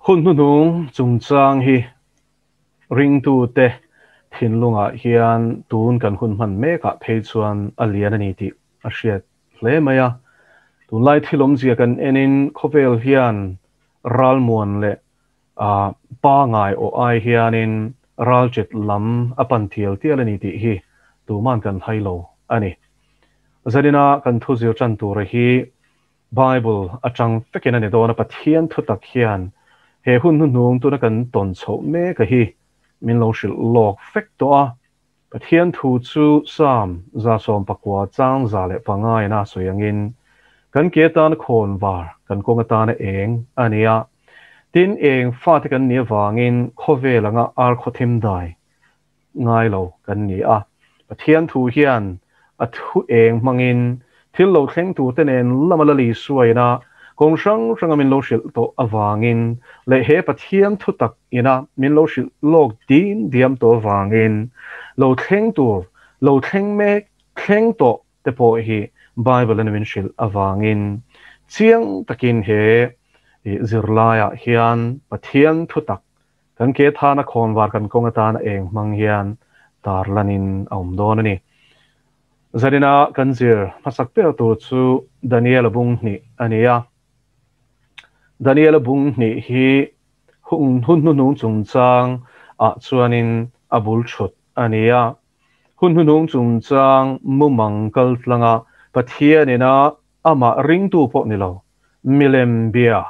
Hun hnuhnung chungchang hi ringtute thinlungah hian tun kan hun hman mekah phei chuan a lian a ni tih a hriat hle mai a. Tunlai thil awmzia kan enin khawvel hian ralmuan leh pangai aw ai hianin ralchet lam a pan tial tial a ni tih hi tuman kan hai lo a ni. Zanina kan thu zir tan tura hi Bible atang vekin a ni dawn a, Pathian thutak hian he hun hnuhnung tuna kan tawn chhoh mek a hi min lo hrilh lawk vek tawh a. Pathian thu chu Psalm 119 chang 105 ina sawi angin, Kan ke atana khawn var, kan kawng atana eng a ni a. Tin, eng fate kan nih avangin khawvel anga ar khawthim dai ngai lo kan ni a. Pathian thu hian a thu eng hmangin thil lo thleng turte nen lama la li suaina kawng hrang hranga min lo hrilh tawh avangin leh he Pathian thu tak ina min lo hrilh lawk dim diam tawh avangin lo thleng tur, lo thleng mek, thleng tawh te pawh hi Bible in min hrilh avangin chiang takin he zirlaiah hian Pathian thu tak Kan ke thana khawnvar kan kawng atana eng hmang hian tarlanin a awm dawn a ni. Zanina kan zir hmasak ber tur chu Daniela bung hnih a ni a. Daniela bung hnih hi hun hnuhnung chungchang ah chuanin a bul thut a ni a. Hun hnuhnung chungchang mumang kaltlanga Pathianina amah ringtu pawh ni lo, milem bia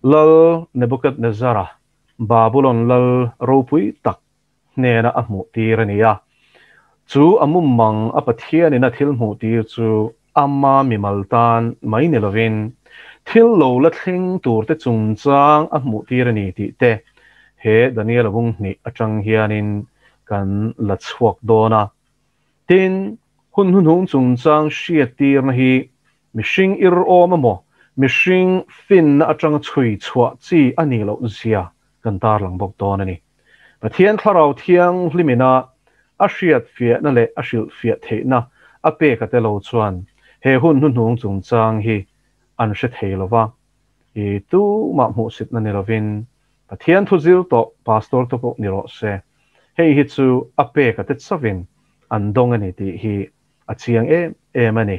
Lal Nebukadnezzara, Babulon lal ropui tak hnena a hmuhtir a ni a. Chu a mumang a Pathianin a thil hmuhtir chu ama mimal tan mai ni lovin, thil lo la thleng turte chungchang a hmuhtir a ni tih te he Daniela bung hnih atang hianin kan la chhuak dawn a. Tin, hun hnuhnung chungchang hriattirna hi mihring ir awm emaw, mihring finna atanga chhui chhuah chi a nih loh zia kan tarlang bawk dawn a ni. Pathian Thlarau Thianghlimina a hriat fiahna leh a hrilh fiah theihna a pek a telo chuan he hun hnuhnung chungchang hi an hre thei lova, i tumah hmuhsitna ni lovin Pathian thu zir tawh pastor te pawh ni rawh se, hei hi chu a pek a te chauhin an dawng a ni tih hi a chiang em em a ni.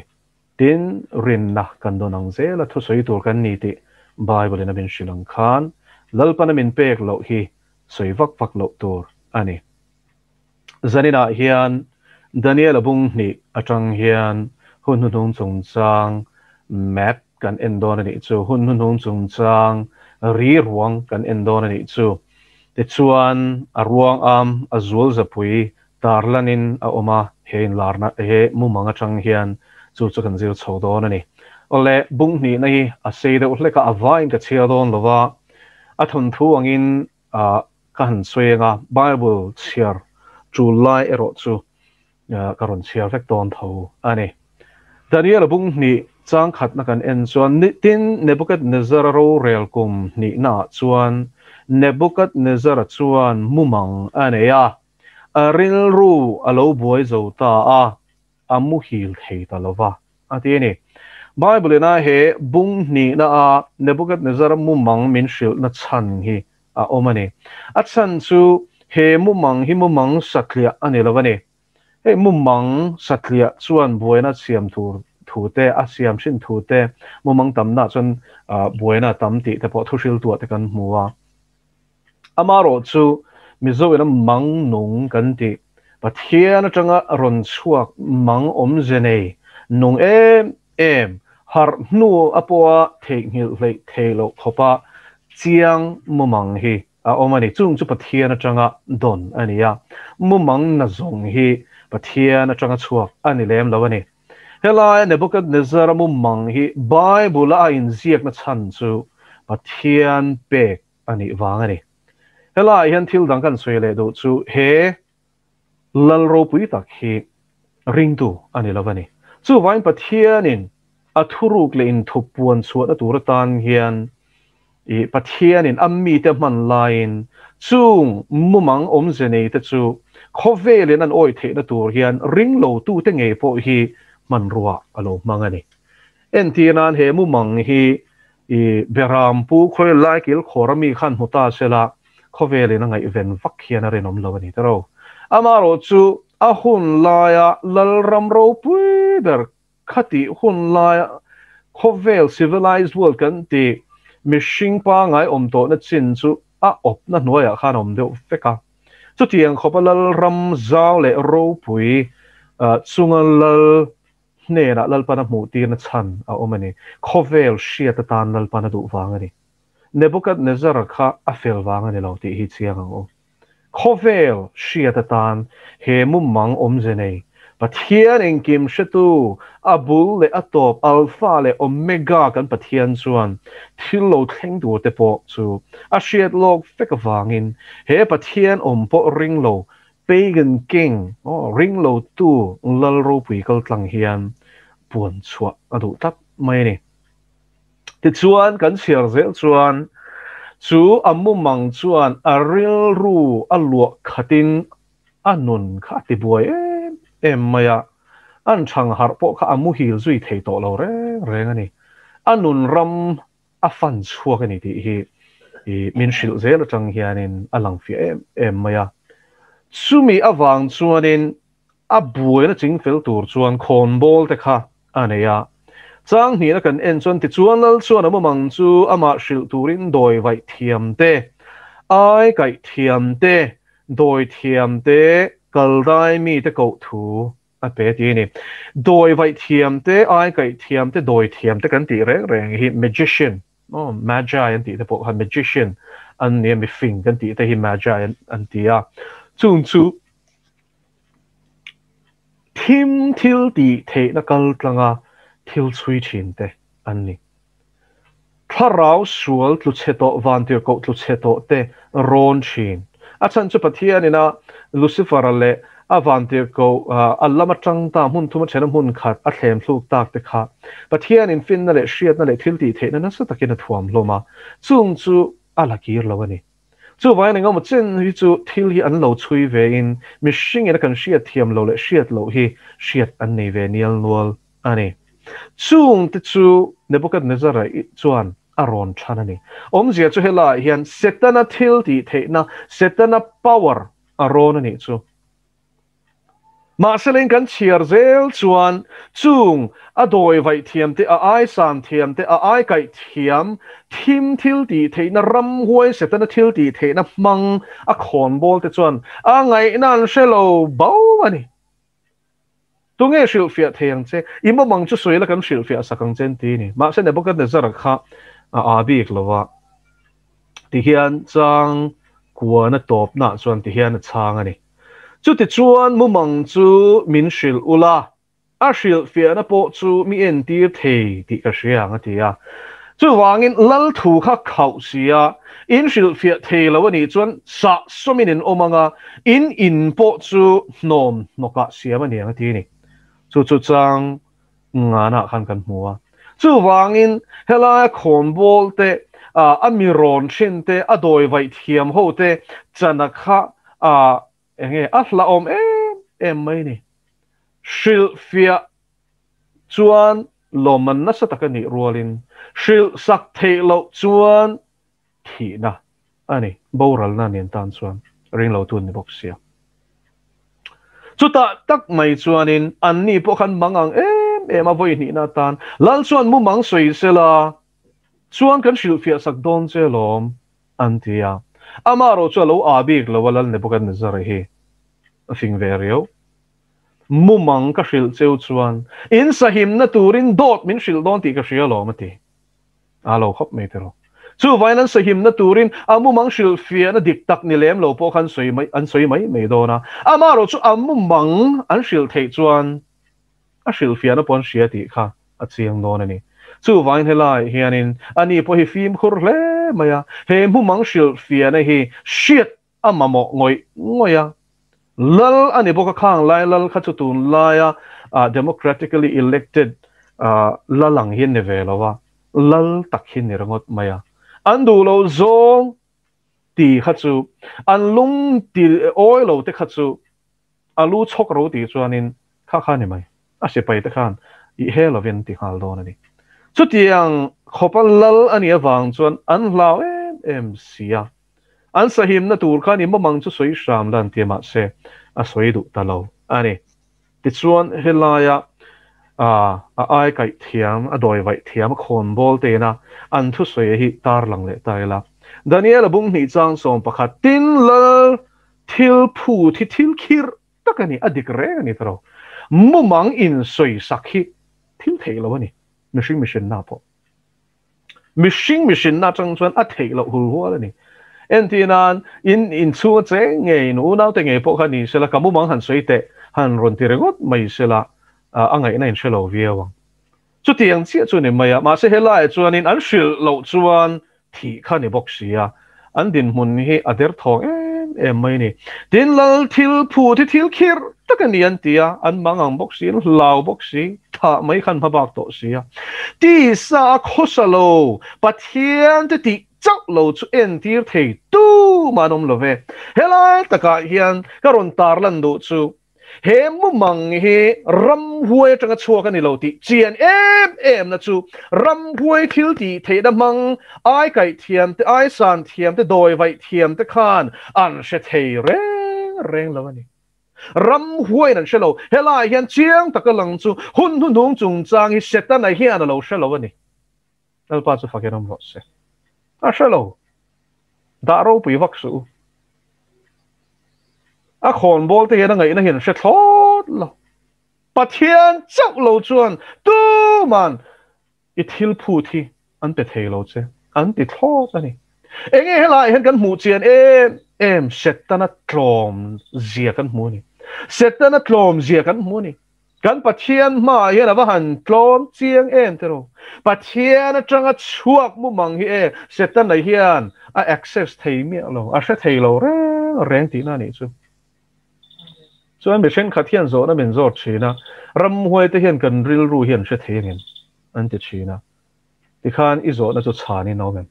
Tin, rinna kan dawn ang zel a thusawi tur kan ni tih Bible in a min hrilh ang khan Lalpan a min pek loh hi sawi vak vak loh tur a ni. Zaninah hian Daniel-a bung hnih atang hian hun hnuhnung chungchang map kan en dawn a nih chu, hun hnuhnung chungchang ri ruang kan en dawn a nih chu. Tichuan, a ruang am a zual zapui tarlanin a awm a, he inlarna, he mumang atang hian chu chu kan zir chho dawn a ni. Awle, bung hnihna hi a sei deuh hlek a, a vaiin ka chhiar dawn lo va, a thawnthu angin ka han sawi anga Bible chhiar tul lai erawh chu ka rawn chhiar vek dawn tho a ni. Daniel-a bung hnih chang khatna kan en chuan tin Nebuchadnezzar-a rorel kum hnihnaah chuan Nebuchadnezzar-a chuan mumang a nei a, a rilru a lo buai zo ta a, a muhil thei ta lo va, a ti a ni. Bible ina he bung hnihna a Nebuchadnezzar mumang min hrilhna chhan hi a awm a ni. A chhan chu he mumang hi mumang satliah a ni lo a ni. Hei mumang satliah chuan buaina siam tur thu te, a siam hrin thu te, mumang tamna chuan buaina tam tih te pawh thu hriltuah te kan hmu a. Amaherawh chu Mizo ina mang nung kan tih, Pathian atanga rawn chhuak mang awmze nei nung em em, harh hnu a pawha theihnghilh hleih thei loh khawpa chiang mumang hi a awm a ni. Chung chu Pathian atanga dawn a ni a, mumang na zawng hi Pathian atanga chhuak a ni lem lo a ni. Helai Nebuchadnezzar-a mumang hi Bible-a a inziakna chhan chu Pathian pek a nih vang a ni. Helaiah hian thil dang kan sawi leh duh chu he lal ropui tak hi ringtu a ni lo a ni. Chuvangin Pathianin a thuruk leh inthup puan chhuahna tur atan hian i Pathianin a mite hman laiin chung mumang awmze neite chu khawvelin an awih theihna tur hian ringlotute ngei pawh hi hmanrua a lo hmang a ni. Entir nan he mumang hi. I Berampu khawi lai kil khawr ami khan hmu ta sela, khawvelin a ngaihven vak hian a rinawm lo a ni tiro. Amaherawh chu a hun laia Lalram ropui ber khatih hun laia khawvel civilized world kan tih mihring pangai awm tawhna chin chu a awpna hnuaiah khan a awm deuh vek a. Chutiang khawpa Lalram zau leh ropui chunga Lal hnenah Lalpan a hmuhtirna chhan a awm a ni. Khawvel hriat atan Lalpan a duh vang a ni. Nebukadnezzar kha a fel vang a ni lo tih hi chiang ang u. Khawvel hriat atan he mumang awmze nei, Pathian engkim hretu, a bul leh a tawp Alpha leh Omega kan Pathian chuan thil lo thleng tur te pawh chu a hriat lawk vek avangin he Pathian awm pawh ring lo Pagan King, ring lo tu Lal ropui kal tlang hian puan chhuah a duh tlat mai a ni. Tichuan kan chhiar zel chuan chu a mumang chuan a rilru a luah khatin a nun kha a ti buai em em mai a, an thang harh pawh kha a muhil zui thei tawh lo reng reng a ni. A nun ram a fan chhuak a ni tih hi min hrilh zel atang hianin a lang fiah em em mai a. Chumi avang chuanin a buaina chingfel tur chuan khawnbawl te kha a nei a. Chang hnihna kan en chuan tichuan lal chuan a mumang chu amah hrilh turin dawi vaih thiam te, ai kaih thiam te, dawi thiam te, kal dai mite koh thu a pe ti a ni. Dawi vaih thiam te, ai kaih thiam te, dawi thiam te kan tih reng reng hi magician, aw magi an tih te pawh kha magician an nia, mifing kan tih te hi magi an ti a. Chung chu thim thil tih theihna kal tlanga thil chhui thin te an ni. Thlarau sual tlu chhe tawh, vantirhkoh tlu chhe tawh te rawn thin. A chhan chu Pathianin a Lucifer-a leh a vantirhkoh a lam atang ta hmun thum a thena hmun khat a thlem thluk tak te kha Pathianin finna leh hriatna leh thil tih theihna nasa takin a thuam hlawm a, chung chu a la kir lo a ni. Chuvangin engemaw chen hi chu thil hi an lo chhui vein mihringin a kan hriat thiam lo leh hriat loh hi hriat an nei ve nial nual a ni. Chungte chu Nebuchadnezzar-a chuan a rawn chhan a ni. Awmzia chu helaiah hian Setana thil tih theihna, Setana power a rawn a nih chu. Mahse leng kan chhiar zel chuan chung a dawi vaih thiam te, a aisan thiam te, a aikaih thiam thim thil tih theihna ramhuai Setana thil tih theihna hmang a khawnbawl te chuan a ngaihna an hre lo bo a ni. Tunge hrilhfiah thei ang che? I mawmang chu sawi la kan hrilhfiah sak ang che an ti a ni. Mahse Nebuchadnezzar kha a aa bik lo va, tihian chang kuana tawpnaah chuan tihian a chhang a ni. Chutichuan mumang chu min hrilh ula, a hrilhfiahna pawh chu mi entir thei tih ka hria ang a ti a. Chuvangin lal thu kha khauh si a, in hrilhfiah thei lo a nih chuan sah sawmin in awm ang a, in in pawh chu hnawm hnawkah siam a ni ang a ti a ni. Chu chu chang nganah khan kan hmu a. Chuvangin helaia khawnbawl te, a mi rawn thin te, a dawi vaih thiam ho te chana kha enge a hlauhawm em em mai ni. Hrilhfiah chuan lawmman nasa tak a nih rualin hrilh sak theih loh chuan thihna a ni, boralna nen tan chuan ringlo tu an ni bawk sia. Chutah tak mai chuanin anni pawh khan mang ang em em a vawi hnihna atan Lal chuan mumang sawi sela chuan kan hrilhfiah sak dawn che lawm an ti a. Amaherawh chu a lo aa bik lo a Lal Nebuchadnezzar hi a fing ve riau. Mumang ka hrilh cheu chuan in sahimna turin dawt min hrilh dawn tih ka hria alawm a ti. A lo khawp mai tiraw. Chuvain an sahimna turin a mumang hrilhfiahna dik tak ni lem lo pawh kha an sawi mai an sawi mai mai dawn a. Amaherawh chu a mumang an hrilh theih chuan a hrilhfiahna pawh an hria tih kha a chiang dawn a ni. Chuvain helaiah hianin ani pawh hi fimkhur hle mai a, he mumang hrilhfiahna hi hriat a mamawh ngawih ngawih a. Lal a ni bawk a, khang lai lal kha chu tunlaia democratically elected lal ang hi an ni ve lo a, lal tak hi ni ringawt mai a. An duh lo zawng ti kha chu, an lung ti awi lo te kha chu a lu chhawk ro ti chuanin kha kha ni mai. A sipai te khan i he lovin ti nghal dawn a ni. Chutiang khawpa lal a nih avang chuan an hlau em em si a. An sahimna tur khan i mawmang chu sawi hram la an ti a mahse a sawi duh ta lo a ni. Tichuan helaia a ai kaih thiam, a dawi vaih thiam, a khawn bawl tena an thusawi hi tarlang leh ta ila. Daniel-a bung hnih chang 11, Tin lal thil phut hi thil khirh tak a ni, a dik reng a ni ta lo. Mumang insawisak hi thil theih lo a ni, mihring mihrinna pawh. Mihring mihrinna atang chuan a theih loh hul hual a ni. Entir nan, in inchhunga cheng ngei, in unaute ngei pawh kha ni sela, ka mumang han sawi teh, han rawn ti ringawt mai sela, a ngaihna in hre lo viau ang. Chutiang chiah chu ni mai a, mahse helaiah chuanin an hrilh loh chuan thih kha ni bawk si a, an dinhmun hi a derthawng em em mai a ni. Tin, lal thil phut hi thil khirh tak a ni an ti a, an mang ang bawk si, an hlau bawk si, thah mai khan hma bak tawh si a. Tisa a khawsa lo, Pathian te tih chauh lo chu entir thei tumah an awm lo ve. Helai takah hian ka rawn tarlan duh chu, He mumang hi ramhuai atanga chhuak a ni lo tih chian em em na chu ramhuai thil tih theihna hmang ai kaih thiam te, ai san thiam te, dawi vaih thiam te khan an hre thei reng reng lo a ni. Ramhuaiin an hre lo. Helaiah hian chiang taka lang chu hun hnuhnung chungchang hi Setana hian a lo hre lo a ni. Lalpa chu fakin awm rawh se. A hre lo. Dah ropui vak suh u. A khawnbawl te hian a ngaihna hian hre thlawt lo. Pathian chauh lo chuan tuman i thil phut hi an pe thei lo che, an ti thlawt a ni. Enge helaiah hian kan hmuh chian em em Setana tlawm zia kan hmu a ni. Setana tlawm zia kan hmu a ni. Kan Pathian hmaah hian a va han tlawm chiang em te rawh. Pathian atanga chhuak mumang hi e Setana hian a access thei miah lo, a hre thei lo reng reng tihna a nih chu. Chuan mi thenkhat hian zawhna min zawt thin a, ramhuai te hian kan rilru hi an hre thei angem an ti thin a. Tikhan i zawhna chu chhanin a awm em?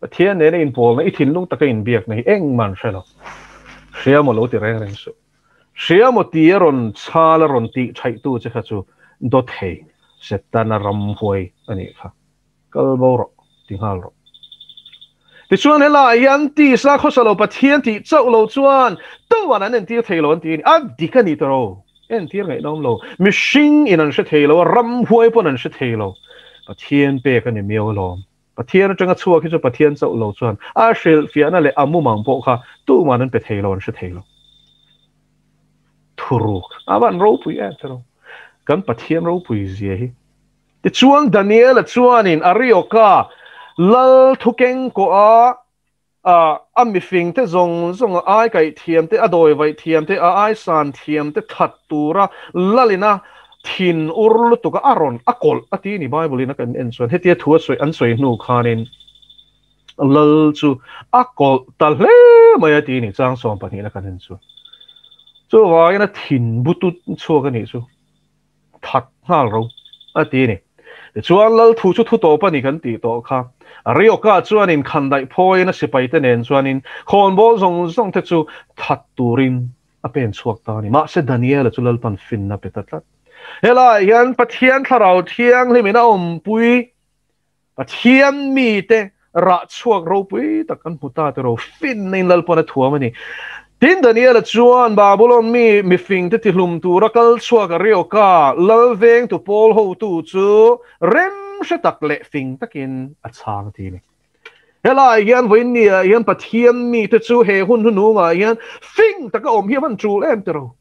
Pathian nena inpawlna, i thinlung taka inbiakna hi engmah an hre lo. Hria maw lo ti reng reng suh. Hria maw ti a rawn chhal a rawn tih thaih tu che kha chu dawthei Setana ramhuai a nih kha. Kal bo rawh, ti nghal rawh. Tichuan helaiah hian tisa khawsa lo Pathian tih chauh lo chuan tuman an entir thei lo an ti a ni. A dik a ni ta ro. Entir ngaihnawm lo. Mihring in an hre thei lo a, ramhuai pawn an hre thei lo. Pathian pek a ni miau alawm. Pathian atanga chhuak hi chu Pathian chauh lo chuan a hrilhfiahna leh a mumang pawh kha tuman an pe thei lo, an hre thei lo. Thuruk a van ropui em che ro. Kan Pathian ropui zia hi. Tichuan Daniela chuanin Arioka lal thukeng kawh a a mifing te zawng zawng a ai kaih thiam te, a dawi vaih thiam te, a ai san thiam te that tura lalina thin ur lutuk a, a rawn a kawlh a ti ni Bible in a kan en chuan hetia thu a sawi an sawi hnu khanin lal chu a kawlh ta hle mai a ti ni chang 12 na kan en chuan chuvangin a thin butut chhuak a nih chu. that nghal ro a ti a ni. Tichuan lal thu chu thu tawp a ni kan tih tawh kha. Arioka chuanin khandaih phawiin a sipaite nen chuanin khawnbawl zawng zawng te chu that turin a pen chhuak ta a ni. Mahse Daniela chu Lalpan finna pe ta tlat. Helaiah hian Pathian Thlarau Thianghlimin a awmpui Pathian mite rah chhuak ropui tak kan hmu ta tiraw, finna in Lalpawn a thuam a ni. Tin Daniela chuan Babulon mi mifing te tihlum tura kal chhuak Arioka lal vengtu pawl hotu chu rem hre tak leh fing takin a chhang ti a ni. Helaiah hian vawiinniah hian Pathian mite chu he hun hnuhnungah hian fing taka awm hi a van tul em tiraw.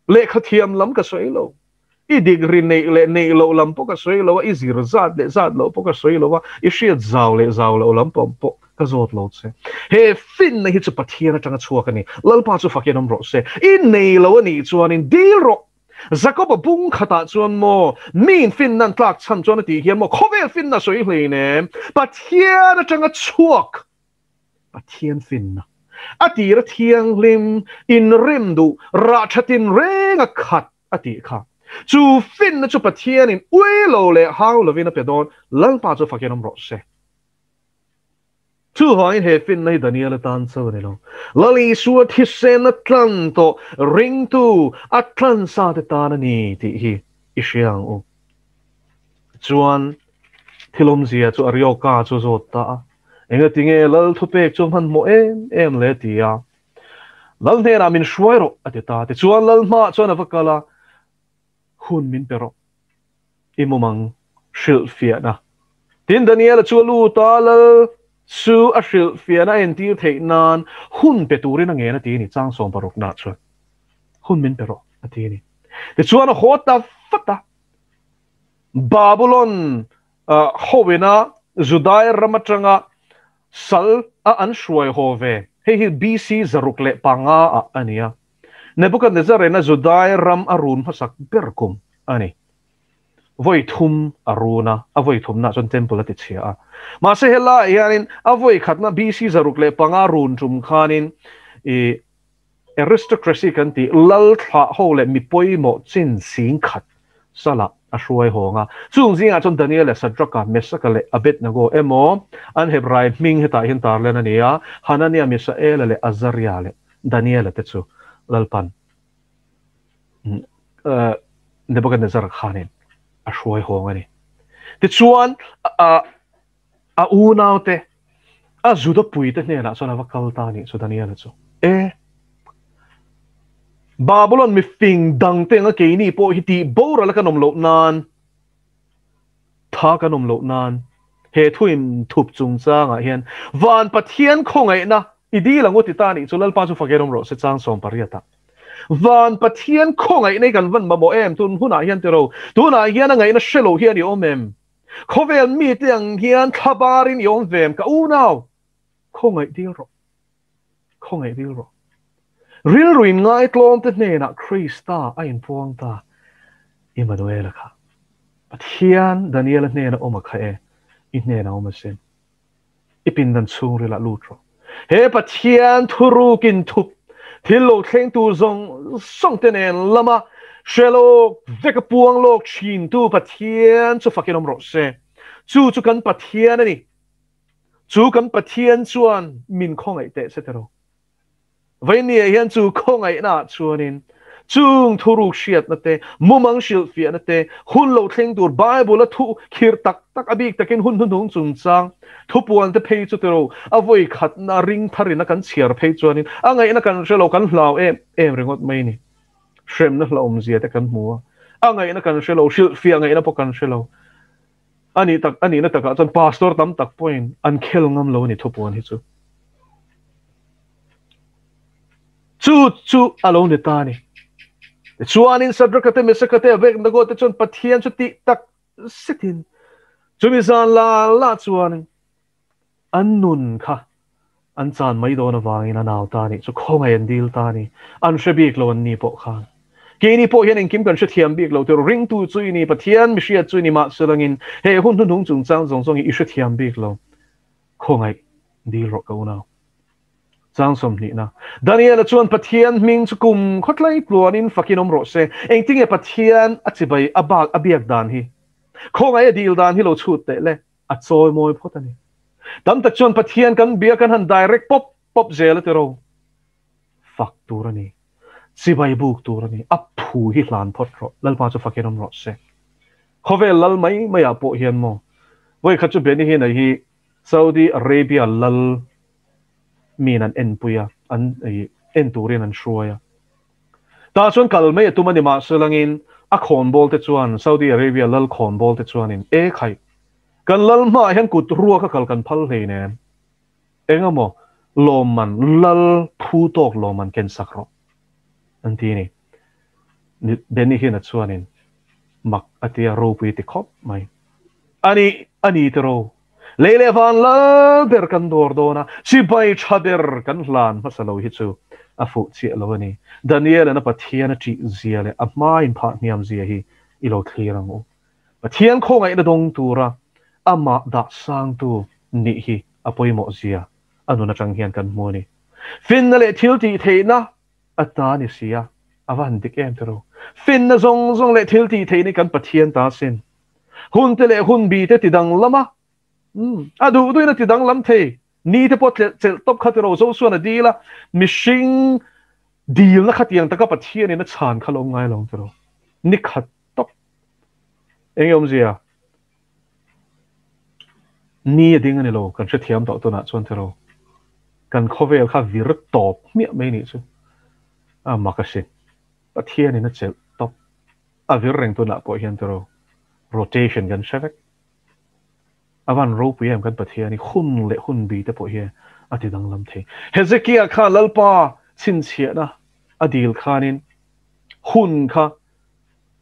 Lehkha thiam lam ka sawi lo. I degree neih leh neih loh lam pawh ka sawi lo a, i zir zat leh zat loh pawh ka sawi lo a, i hriat zau leh zau loh lam pawh pawh ka zawt lo che. He finna hi chu Pathian atanga chhuak a ni. Lalpa chu fakin awm rawh se. I nei lo a nih chuanin dil rawh. Jakoba bung khatah chuan maw, miin finna an tlak chhan chuan a tih hian maw, khawvel finna sawi hleinem, Pathian atanga chhuak Pathian finna, a tir a thianghlim, inrem duh, rah tha tinreng a khat a tih kha. Chu finna chu Pathianin ui lo leh hau lovin a pe dawn, Lalpa chu fakin awm rawh se. Chuvangin he finna hi Daniel atan chauh a ni lo. Lal Isua thisen a tlan tawh ringtu a tlan sa te tan a ni tih hi i hria ang u. Tichuan, thil awmzia chu Arioka chu a zawt ta a, Engatinge Lal thupek chu hmanhmawh em em le? ti a. Lal hnenah min hruai rawh, a ti ta. Tichuan, Lal hmaah chuan a va kal a, Hun min pe rawh, i mumang hrilhfiahna. Tin, Daniela chu a lut a, Lal chu a hrilhfiahna a entir theih nan hun pe turin a ngen a ti a ni, chang sawmparuknaah chuan hun min pe rawh, a ti a ni. Tichuan, a haw ta vat a. Babulon hoina Judai ram atanga sal a an hruai haw ve, hei hi BC 605 ah a ni a. Nebuchadnezzar ina Judai ram a run hmasak ber kum a ni. Vawi thum a run a, a vawi thumna chuan temple a ti chhia a. Mahse helaiah hianin a vawi khatna BC 605 run tum khanin i Aristocracy kan tih lal thlah ho leh mi pawimawh chin sing khat salah a hruai hawng a. Chung zingah chuan Daniel leh Sadraka, Mesaka leh Abednego emaw an Hebrai hming hetah hian tarlen a ni a, Hanania, Misaela leh Azaria leh Daniela te chu Lalpan Nebuchadnezzar khanin a hruai hawng a ni. Tichuan, A unaute, a Juda puite hnenah chuan a va kal ta a nih chu Daniela chu. E! Babulon mifing dangte anga keini pawh hi tih boral a kan awm loh nan, tha kan awm loh nan, he thuin thup chungchangah hian Van Pathian khawngaihna i dil ang u ti ta a nih chu Lalpa chu fakin awm rawh se chang 18 ah. Van Pathian khawngaihna hi kan van mamawh em tun hunah hian tiro, tunah hian a ngaihna hre lo hian i awm em? Khawvel mite ang hian thlabarin i awm ve em? Ka unau, khawngaih dil rawh. Khawngaih dil rawh. Rilru in ngaitlawmte hnenah Krista a inpuang ta. Immanuela kha. Pathian Daniela hnena awm a kha e, i hnena awm asin. I pindan chhungrilah lut rawh. He Pathian thurukin thup thil lo thleng tur zawng zawng te nen lama hre lawk vek a puang lawk thin tu Pathian chu fakin awm rawh se. Chu chu kan Pathian a ni. Chu kan Pathian chuan min khawngaih teh se tiraw. Vawinia hian chu khawngaihna ah chuanin chung thuruk hriatna te, mumang hrilhfiahna te, hun lo thleng tur Bible a thu khirh tak tak a bik takin hun hnuhnung chungchang thupuan te phei chu tiro a vawi khatna ring tharin a kan chhiar phei chuanin a ngaihna kan hre lo kan hlau em em ringawt mai ni. Hremna hlauhawmzia te kan hmu a, a ngaihna kan hre lo, hrilhfiah ngaihna pawh kan hre lo. A nih tak, a nihna takah chuan pastor tam tak pawhin an khel ngam lo a ni thupuan hi chu. Chu chu a lo ni ta a ni. Tichuanin Sadraka te, Mesaka te, Abednego te chuan Pathian chu tih tak zetin chumi zan la la chuan an nun kha an chan mai dawn avangin a nau ta a nih chu khawngaih an dil ta a ni. An hre bik lo an ni pawh khan. Keini pawh hian engkim kan hrethiam bik lo tir ringtu chu i ni, Pathian mi hriat chu i ni mahselangin he hun hnuhnung chungchang zawng zawng hi i hrethiam bik lo. Khawngaih dil rawh ka unau. Chang 20na. Daniela chuan Pathian hming chu kum khawtlai tluanin fakin awm rawh se. Engtinge Pathian a chibai a bak a biak dan hi? Khawngaih a dil dan hi lo chhut teh le. A chawi mawi phawt a ni. Tam tak chuan Pathian kan bia kan han direct pawp pawp zel a ti ro. Fak tur a ni. Chibai buk tur a ni. A phu hi hlan phawt rawh. Lalpa chu fakin awm rawh se. Khawvel lal mai maiah pawh hian maw. Vawikhat chu Benny Hinn-a hi Saudi Arabia lal min an enpui a, an en turin an hruai a. Tah chuan kal mai a tum a ni mahselangin a khawnbawl te chuan Saudi Arabia lal khawnbawl te chuanin e khai, kan lal hmaah hian kut ruak a kal kan phal hlei nem. Engemaw lawmman lal phu tawk lawmman ken sak rawh an ti a ni. Benny Hinn-a chuanin mak a tia ropui ti khawp mai. A ni, a ni tiraw. Lei leh van lal ber kan dawr dawn a, chibai tha ber kan hlan hmasa lo hi chu a fuh chiah lo a ni. Daniel-a'n a Pathian a ṭih zia leh a hma inphah hniam zia hi i lo thlir ang u. Pathian khawngaihna dawng tura amah dah sangtu nih hi a pawimawh zia a nun aṭang hian kan hmu a ni. Finna leh thil tih theihna a ta ni si a, a va han dik em tiraw. Finna zawng zawng leh thil tih theihna hi kan Pathian ta sin. Hun te leh hun bi te ti danglam a, umm, a duh duhin a ti danglam thei. Ni te pawh tlelh chelh tawp kha tiraw zo chuan a dil a, mihring dilna khatiang taka Pathianin a chhan kha lo ngai lo ang tiraw. Ni khat tawp. Eng nge awmzia? Ni a ding a ni lo, kan hrethiam tawh tunah chuan tiraw. Kan khawvel kha vir tawp hmiah mai nih chu a mak asin. Pathianin a chelh tawp. A vir reng tunah pawh hian tiraw rotation kan hre vek. A van ropui em kan Pathian hi hun leh hun bi te pawh hi a ti danglam thei. Hezekiah kha Lalpa chhinchhiahna a dil khanin hun kha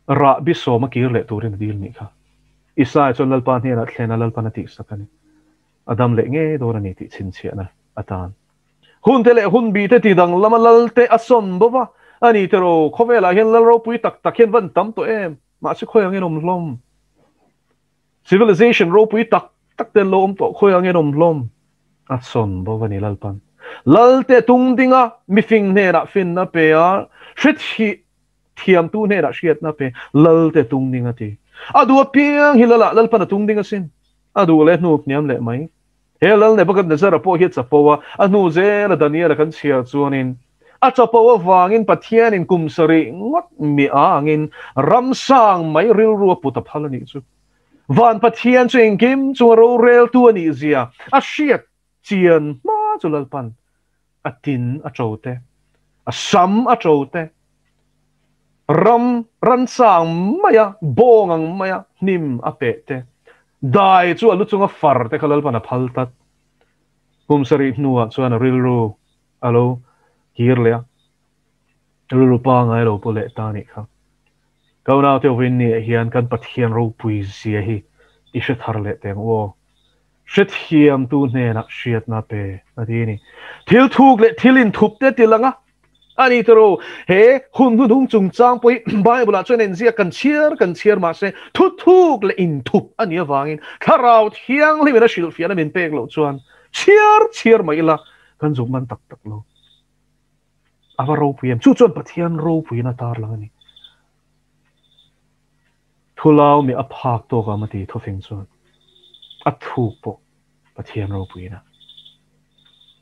Rahbi sawma kir leh turin a dil nih kha. Isaia chuan Lalpa hnenah thlen a Lalpan a tihsak a ni. A dam leh ngei dawn a ni tih chhinchhiahna atan. Hunte leh hunbi te ti danglam a Lalte a sawn bo va, a ni tiraw, khawvelah hian Lal ropui tak tak hian van tam tawh em? Mahse khawi angin awm hlawm? Civilization ropui tak tak te an lo awm tawh, khawi angin awm hlawm? A sawn bo va ni Lalpan. Lalte tung dinga mifing hnenah finna pe a, hre Thiamtu hnenah hriatna pe Lal te tung ding a ti. A duh apiang hi Lalah Lalpan a tung ding asin. A duh leh hnuk hniam leh mai. He Lal Nebuchadnezzar-a pawh hi a chapo a, a hnu zela Daniel-a kan chhiar chuanin a chapo avangin Pathianin kum sarih ngawt mi a angin ramsang mai rilru a put a phal a nih chu. Van Pathian chu engkim chunga roreltu a nih zia a hriat chian hma chu Lalpan a tin a to te, a sam a to te, ram ransang maia bawng ang maia hnim a peh te, dai chu a lu chunga far te kha Lalpan a phal tlat. Kum sarih hnuah chuan a rilru a lo kir leh a, rilru pangai lo pu leh ta nih kha. Ka unaute Winnie ah hian kan Pathian ropui zia hi i hre thar leh teh ang u aw. Hrethiamtu hnenah hriatna pe a ti a ni. Thil thuk leh thil inthup te ti lang a, a ni tiraw? He hun hnuhnung chungchang pawh hi Bible-ah chuan enziak kan chhiar kan chhiar mahse thu thuk leh inthup a nih avangin Thlarau Thianghlimin a hrilhfiahna min pek loh chuan chhiar chhiar mai ila kan zuk man tak tak lo. A va ropui em? Chu chuan Pathian ropuiin a tarlang a ni. Thulau mi a phak tawk ang a ti thufing chuan a thuk pawh Pathian ropuina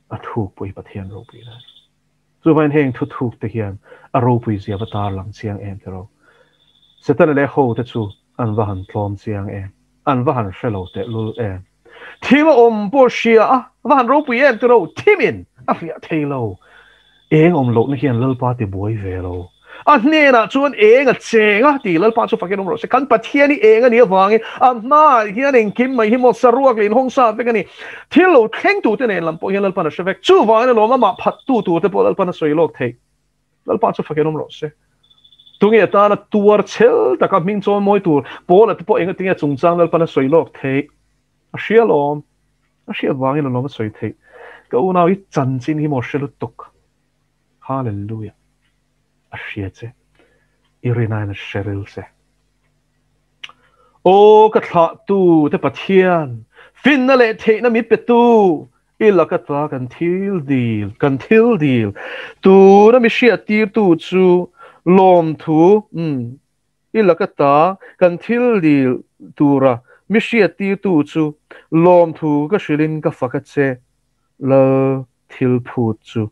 a thuk pawh hi Pathian ropuina a ni. Chuvangin heng thu thuk te hian a ropui zia va tar lang chiang em tiraw. Setana leh ho te chu an va han tlawm chiang em, an va han hre lo tehlul em. Thim a awm pawh hria a va han ropui em tiraw, thimin a hriah thei lo. Eng awm lohna hian Lalpa ti buai ve lo. A hnenah chuan eng a cheng a ti Lalpa chu fakin awm rawh se. Kan Pathian hi eng a nih avangin a hmaah hian engkim mai hi maw saruak leh inhawng sa vek a ni. Thil lo thleng tute nen lam pawh hian Lalpa'n a hre vek. Chuvangin alawm amah phattu turte pawh Lalpa'n a sawi lawk theih. Lalpa chu fakin awm rawh se. Tunge atana tuar chhel taka hming chawl mawi tur Paula te pawh engatinge chungchang Lalpa'n a sawi lawk theih? A hria alawm. A hriat vangin alawm a sawi theih. Ka unau hi chanchin hi maw hre lutuk. Hallelujah. A hria che. I rinain a hre ril che. Aw ka thlahtu te Pathian, finna leh theihna mi petu, i laka ta kan thil dil, kan thil dil, tuna mi hriattirtu chu lawmthu, umm, i laka ta kan thil dil tura mi hriattirtu chu lawmthu ka hrilhin ka fak a che, Lal thil phut chu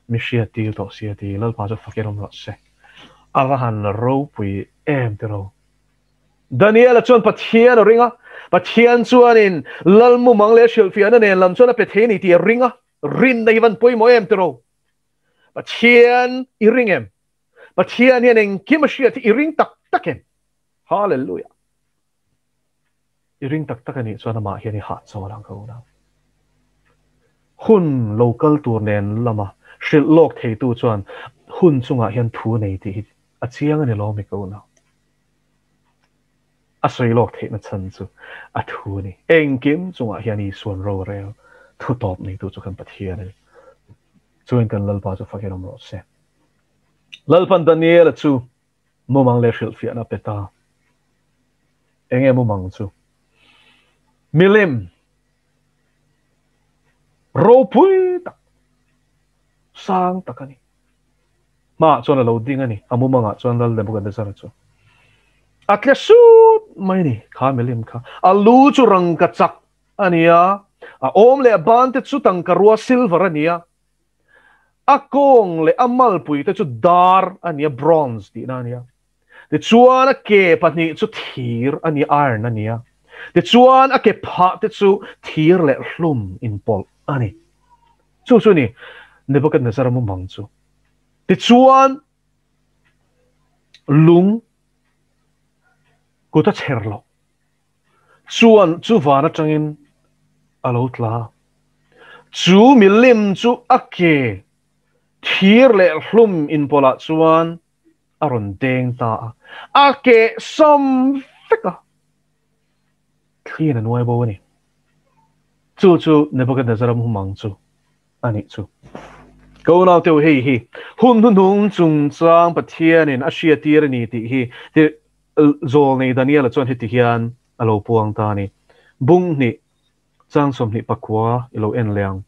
mi hriattir tawh si a ti, Lalpa chu fakin awm rawh se. A va han ropui em tiraw. Daniela chuan Pathian a ring a, Pathian chuanin Lal mumang leh hrilhfiahna nen lam chuan a pe thei a ni tih a ring a, rinna hi van pawimawh em tiraw? Pathian i ring em? Pathian hian engkim a hriat hi i ring tak tak em? Hallelujah! I ring tak tak a nih chuan amah hian i hahchawl ang ka unau. Hun lo kal tur nen lama hrilh lawk theitu chuan hun chungah hian thu nei tih hi a chiang a ni lo mi ka unau. A sawi lawk theihna chhan chu a thu a ni. Engkim chungah hian Isuan rorel thu tawp neitu chu kan Pathian a ni. Chuan kan Lalpa chu fakin awm rawh se. Lalpan Daniela chu mumang leh hrilhfiahna pe ta. Enge mumang chu? Milim ropui tak, sang tak a ni. Hmaah chuan a lo ding a ni. A mumangah chuan Lal Nebuchadnezzar chu a tle sut mai a ni. Kha milim kha a lu chu rangka chak a ni a, a awm leh a ban te chu tangka rua silver a ni a, a kawng leh a malpui te chu dar a ni a, bronze tihna a ni a. Tichuan a ke pahnih chu thir a ni a, iron a ni a. Tichuan a ke phah te chu thir leh hlum inpawlh a ni. Chu chu ni Nebuchadnezzar mumang chu. Tichuan lung kut a chher loh chuan chu van atangin a lo tla. Chu milim chu a ke thir leh hlum inpawlhah chuan a rawn deng ta a, a keh sawm vek a, thliin a nuai bo a ni. Chu chu Nebuchadnezzar ram humang chu a nih chu. Ka unau teu hei hi hun hnuhnung chungchang Pathianin a hriatir a ni tih hi ti Zawlnei Daniela chuan heti hian a lo puang ta a ni. Bung hnih chang 24 i lo en leh ang.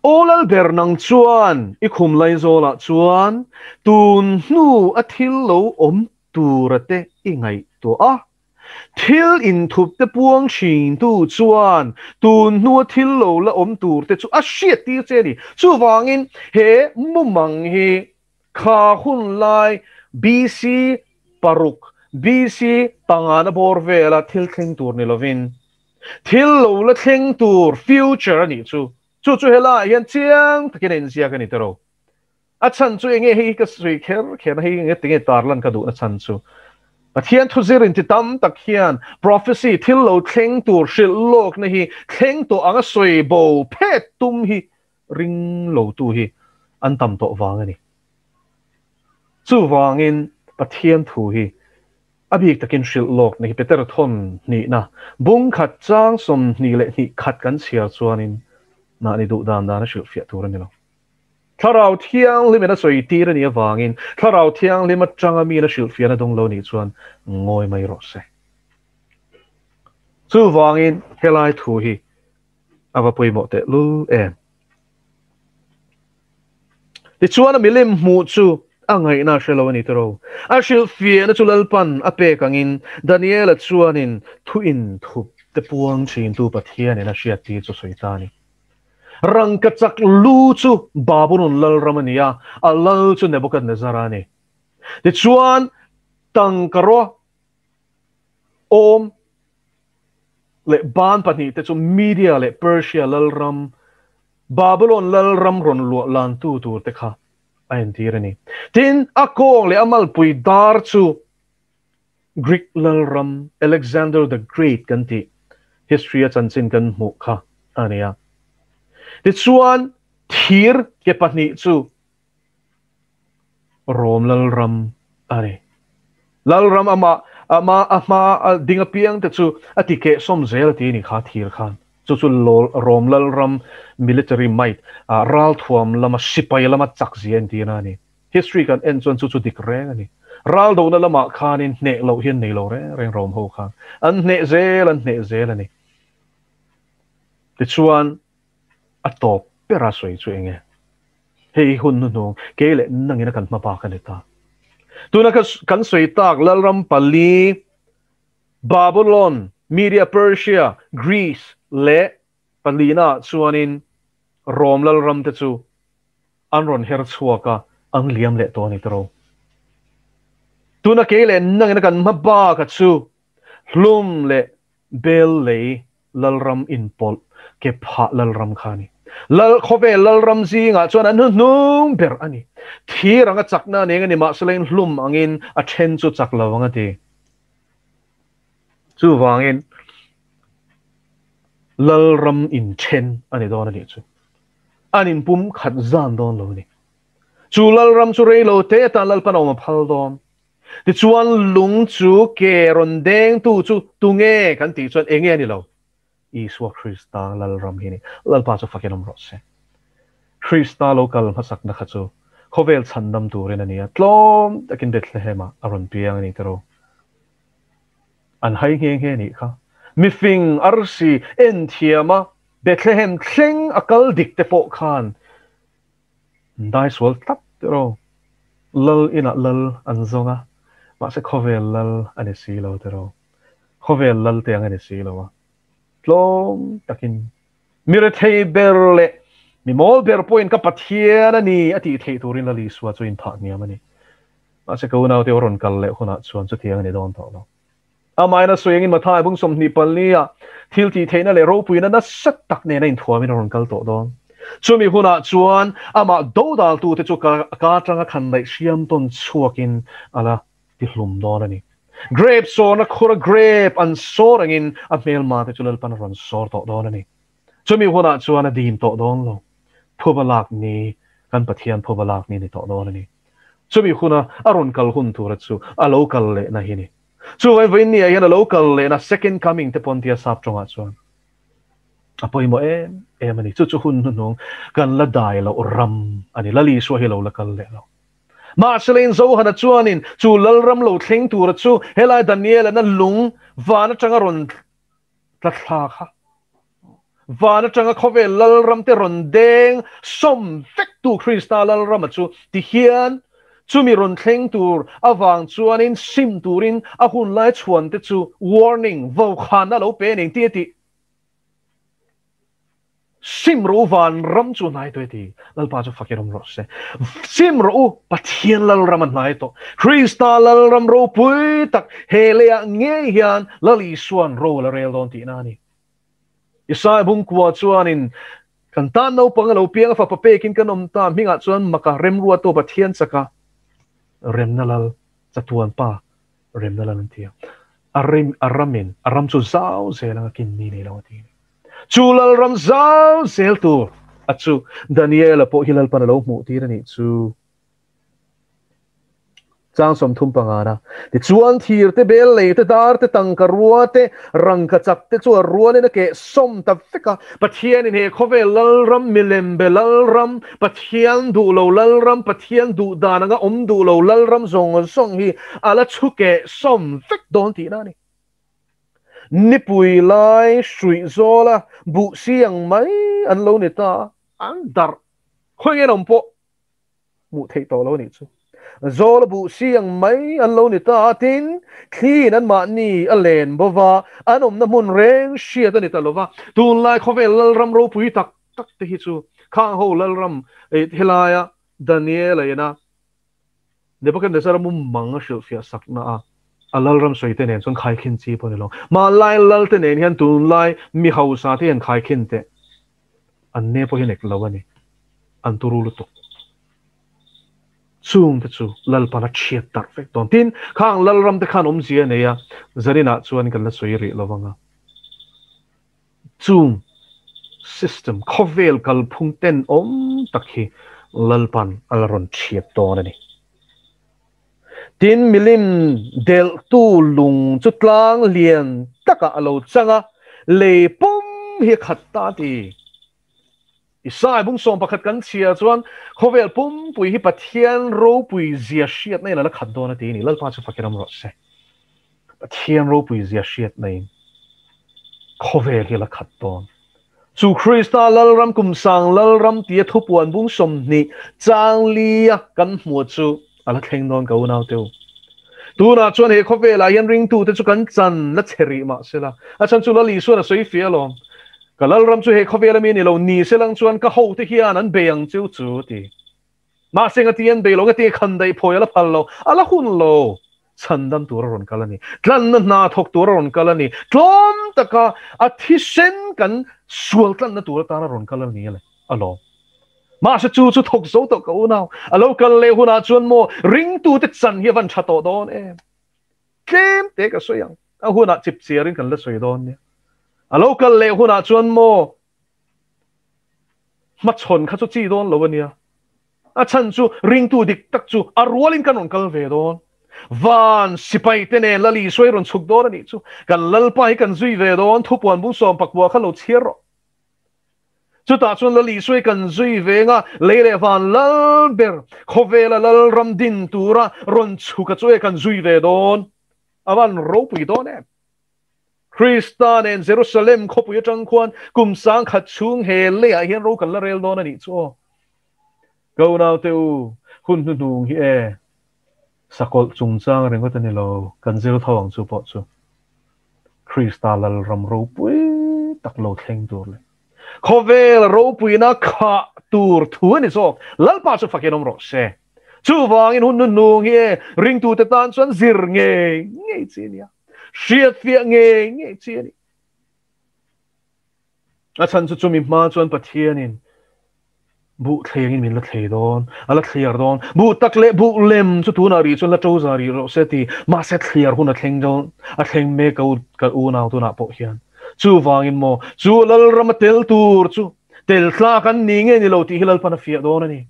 Aw Lalber nang chuan i khum Laizawlah chuan tun hnu a thil lo awm tura te i ngaihtuah a. Thil inthup te puang thintu chuan tun hnu a thil lo la awm tur te chu a hriat tir che a ni. Chuvangin he mumang hi kha hun lai BC paruk, BC pangana bawr vela thil thleng tur ni lovin Thil lo la thleng tur, future, a nih chu. Chu chu helaiah hian chiang takin a inziak a ni tiro. A chhan chu enge hei hi ka sawi kher kher na, hei enge tinge tarlan ka duhna chhan chu. Pathian thuzir inti tam tak hian prophecy, thil lo thleng tur hrilh lawkna hi thleng tawh anga sawi bo phet tum hi ring lo tu hi an tam tawh vang a ni. Chuvangin Pathian thu hi A bik takin hrilh lawk ni Peter thawn hnihna bung khat chang 22 khat kan chhiar chuanin mahni duh dan dan a hrilhfiah tur a ni lo. Thlarau Thianghlimin a sawi tir a nih avangin Thlarau Thianghlim atanga miin a hrilhfiahna dawng lo nih chuan ngawi mai rawh se. Chuvangin helai thu hi a va pawimawh teh lul em. Tichuan a milim hmuh chu a ngaihna a hre lo a ni tiro. A hrilhfiahna chu Lalpan a pek angin Daniela chuanin thu inthup te puang thintu Pathianin a hriat tir chu sawi ta a ni. Rangkachak lu chu Babulon lalram a ni a, a lal chu Nebuchadnezzar-a a ni. Tichuan tangkaraw awm leh ban pahnihte chu Media leh Persia lalram, Babylon lalram rawn luah lantu turte kha a entir a ni. Tin, a kawng leh a malpui dar chu Greek lalram, Alexander the Great kan tih, history a chanchin kan hmuh kha a ni a. Tichuan, thir ke pahnih chu Rom lalram a ni. Lalram ama ama a hma a ding apiang te chu a ti keh sawm zel a ti ni kha thir khan. Chu chu Rom lalram military might ralthuam lama sipai lama chak zia entirna a ni. History kan en chuan chu chu dik reng a ni. Ral dona lamah khanin hneh loh hian nei lo reng reng Rom ho khan. An hneh zel an hneh zel a ni. Tichuan a tawp bera sawi chu eng nge? Hei hun hnuhnung kei leh nangin a kan hma bak a ni ta. Tuna kan sawi tak Lalram pali, Babylon, Media, Persia, Greece leh palina ah chuanin Rom Lalram te chu an rawn her chhuak a, an liam leh tawh a ni tiro. Tuna kei leh nangin a kan hma bak a chu hlum leh Bel lei Lalram inpawlh ke phah Lalram kha a ni. Lal khawvel Lalram zingah chuan an hnuhnung ber a ni. Thir anga chakna a neng a ni, mahsela in hlum angin a then chu chak lo ang a ti. Chuvangin Lalram inthen a ni dawn a nih chu. An inpum khat zan dawn lo a ni. Chu Lalram chu rei lo te atan Lalpan a awm a phal dawn. Tichuan lung chu ke rawn dengtu chu tunge kan tih chuan enge a ni lo? Isua Krista Lalram hi a ni. Lalpa chu fakin awm rawh se. Krista lo kal hmasakna kha chu khawvel chhandam turin a ni a, tlawm takin Bethlehem-ah a rawn piang a ni tiraw? An hai nghe nghe nih kha. Mifing arsi enthiama Bethlehem thleng a kal dik te pawh khan Dai sual tlat tiraw? Lal inah lal an zawng a, mahse khawvel lal a ni si lo tiraw? Khawvel lal te ang a ni si lo a. Tlawm takin mi rethei ber leh mi mawl ber pawhin ka Pathian a ni a tih theih turin Lal Isua chu inphah hniam a ni. Mahse ka unaute aw rawn kal leh hunah chuan chutiang a ni dawn tawh lo. Amahin a sawi angin Mathai bung 24 ah thil tih theihna leh ropuina nasa tak nena inthuamin a rawn kal tawh dawn. Chumi hunah chuan amah dodaltute chu ka atanga khandaih hriam tawn chhuakin a la tihlum dawn a ni. Grape sawrna khura grape an sawr angin a hmelmate chu Lalpan a rawn sawr tawh dawn a ni. Chumi hunah chuan a dim tawh dawn lo. Phuba lak ni, kan Pathian phuba lak ni ni tawh dawn a ni. Chumi huna a rawn kal hun tura chu a lo kal lehna hi ni. Chuvangin vawiin ni ah hian a lo kal lehna second coming te pawn tia sap tawngah chuan a pawimawh em em a ni. Chu chu hun hnuhnung kan la dai loh ram a ni. Lal Isua hi lo la kal leh lo. Mahse lein Zohana chuanin chu Lalram lo thleng tura chu helai Daniel-an a lung van atanga rawn tla thla kha van atanga khawvel Lalram te rawn deng sawm vek tu Krista Lalrama chu ti hian chumi rawn thleng tur avang chuanin sim turin a hun lai chhuan te chu warning vaukhana lo pe ning ti a tih. Sim rawh u van ram chu hnai tawh e ti. Lalpa chu fak i rawm rawh se. Sim rawh u Pathian Lalram a hnai tawh. Krista Lalram ropui tak he leiah ngei hian Lal Isuan ro a la rel dawn tihna a ni. Isaiah bungkua chuanin kan tan naupang a lo piang a fapa pekin kan awm ta hmingah chuan maka remruatu Pathian chaka remna lal chatuan pa remna lal an ti a. A rim a ramin a ram chu zau zel anga kin ni nei lo a ti. Chu Lalram zau zel tur a chu Daniela pawh hi Lalpan a lo hmuh tir a nih chu. Chang 35 na. Tichuan thir te bel lei te dar te tangka rua te rangka chak te chu a rualin a keh sawm ta vek a. Pathianin he khawvel Lalram milem be Lalram, Pathian duh lo Lalram, Pathian duh dan anga awm duh lo Lalram zawng zawng hi a la chhu keh sawm vek dawn tihna a ni. Nipui lai hruih zawla buh si ang mai an lo ni ta, an darh khawi nge awm pawh hmuh theih tawh lo nih chu. Zawla buh si ang mai an lo ni ta, tin thliin anmahni a len bova, an awmna hmun reng hriat a ni ta lova. Tunlai khawvel Lalram ropui tak tak te hi chu khang ho Lalram helaia Daniel-a ina Nebuchadnezzar-a mumang a hrilhfiah sakna a, a lalram sawi te nen chuan khaikhin chi pawh a ni lo. Hmanlai lal te nen hian tunlai mi hausa te hian khaikhin teh an ne pawh hi nek lo a ni. An turu lutuk. Chung te chu Lalpan a chhiat darh vek dawn. Tin, khang lalram te khan awmzia a nei a, zaninah chuan kan la sawi rih lo vang a. Chung system, khawvel kalphung tenawm tak hi Lalpan a la rawn thiat dawn a ni. Tin, milim delhtu lung chu tlang lian takah a lo chang a, lei pum hi a khat ta a ti. Isai bung 11 kan chhia chuan khawvel pumpui hi Pathian ropui zia hriatna in a la khat dawn a ti a ni. Lalpa chu fakin awm rawh se. Pathian ropui zia hriatna in khawvel hi a la khat dawn. Chu Krista Lalram kum sang Lalram tia thupuan bung 20 chang lia kan hmuh chu a la thleng dawn ka unau teu. Tunah chuan he khawvelah hian ringtute chu kan chan la che rih mah sela. A chan chu Lal Isuan a sawi fia alawm. Ka Lalram chu he khawvela mi a ni lo, ni selang chuan ka hote hian an bei ang cheu chu ti. Mahse ngati an bei lo, ngati khan daih phawi a la phal lo, a la hun lo. Chhandam tur a rawn kal a ni. Tlanna hna thawk tur a rawn kal a ni. Tlawm taka a thisen kan sual tlanna tur atan a rawn kal a ni alawm. Mahse chu chu thawk zo tawh ka unau. A lo kal leh hunah chuan maw ringtute chan hi a van tha tawh dawn em? Tlem te ka sawi ang. A hunah chip chiarin kan la sawi dawn nia. A lo kal leh hunah chuan maw hmachhawn kha chu chi dawn lo a nia. A chan chu ringtu dik tak chu a rualin kan rawn kal ve dawn. Van sipai te nen Lal Isua hi rawn chhuk dawn a nih chu. Kan Lalpa hi kan zui ve dawn. Thupuan bung 19 kha lo chhiar rawh. Chutah chuan Lal Isua hi kan zui veng a, lei leh van lal ber khawvela Lalram din tura rawn chhuk a chu e kan zui ve dawn. A van ropui dawn em? Krista nen Jerusalem khawpui atang khuan kum 10,000 chhung he leiah hian ro kan la rel dawn a nih chu aw. Ka unau te u, hun hnuhnung hi e, sakawlh chungchang ringawt a ni lo, kan zir tho ang chu pawh chu. Krista Lalram ropui tak lo thleng tur leh khawvel ropuina khah tur thu a ni zawk. Lalpa chu fakin awm rawh se. Chuvangin hun hnuhnung hi e, ringtute tan chuan zir ngei ngei chi a nia. Hriat fiah ngei ngei chi a ni. A chhan chu chumi hma chuan Pathianin buh thlengin min la thlei dawn, a la thliar dawn. Buh tak leh buh lem chu tunah rih chuan la ṭo za rih rawh se ti. Mahse thliar hun a thleng dawn, a thleng mek a u ka unau tunah pawh hian. Chuvangin maw, chu Lalrama tel tur chu tel tlak an ni nge ni lo tih hi Lalpan a fiah dawn a ni.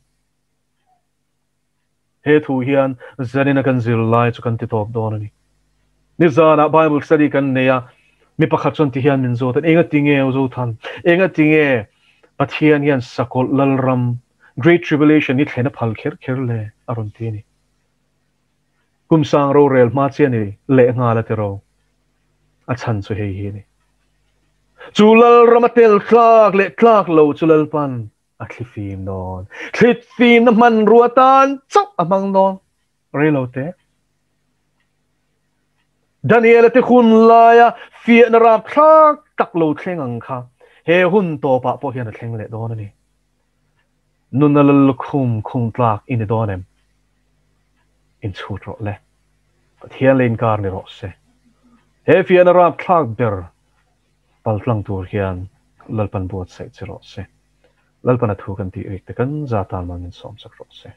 He thu hian zanina kan zir lai chu kan ti tawp dawn a ni. Nizanah Bible study kan nei a, mi pakhat chuan ti hian min zawt a, Enga ti nge Zothan? Enga ti nge Pathian hian sakawlh lalram, Great Tribulation, hi thlen a phal kher kher le? a rawn ti a ni. Kum sang rorel hma chiah ni leh nghal a ti ro. A chhan chu hei hi a ni. Chu lalram a tel tlak leh tlak lo chu Lalpan A thlifim dawn. Thlifimna hmanrua tan chauh a hmang dawn. Rei lo te. Daniela te hun laia fiahna rapthlak tak lo thleng ang kha he hun tawpah pawh hian a thleng leh dawn a ni. Nuna lal lukhum khung tlak i ni dawn em? Inchhut rawh le. Pathian leh inkar ni rawh se. He fiahna rapthlak ber Paltlang tur hian Lalpan buatsaih che rawh se. Lalpan a thu kan tih rik te kan za tan man min sawm chak rawh se.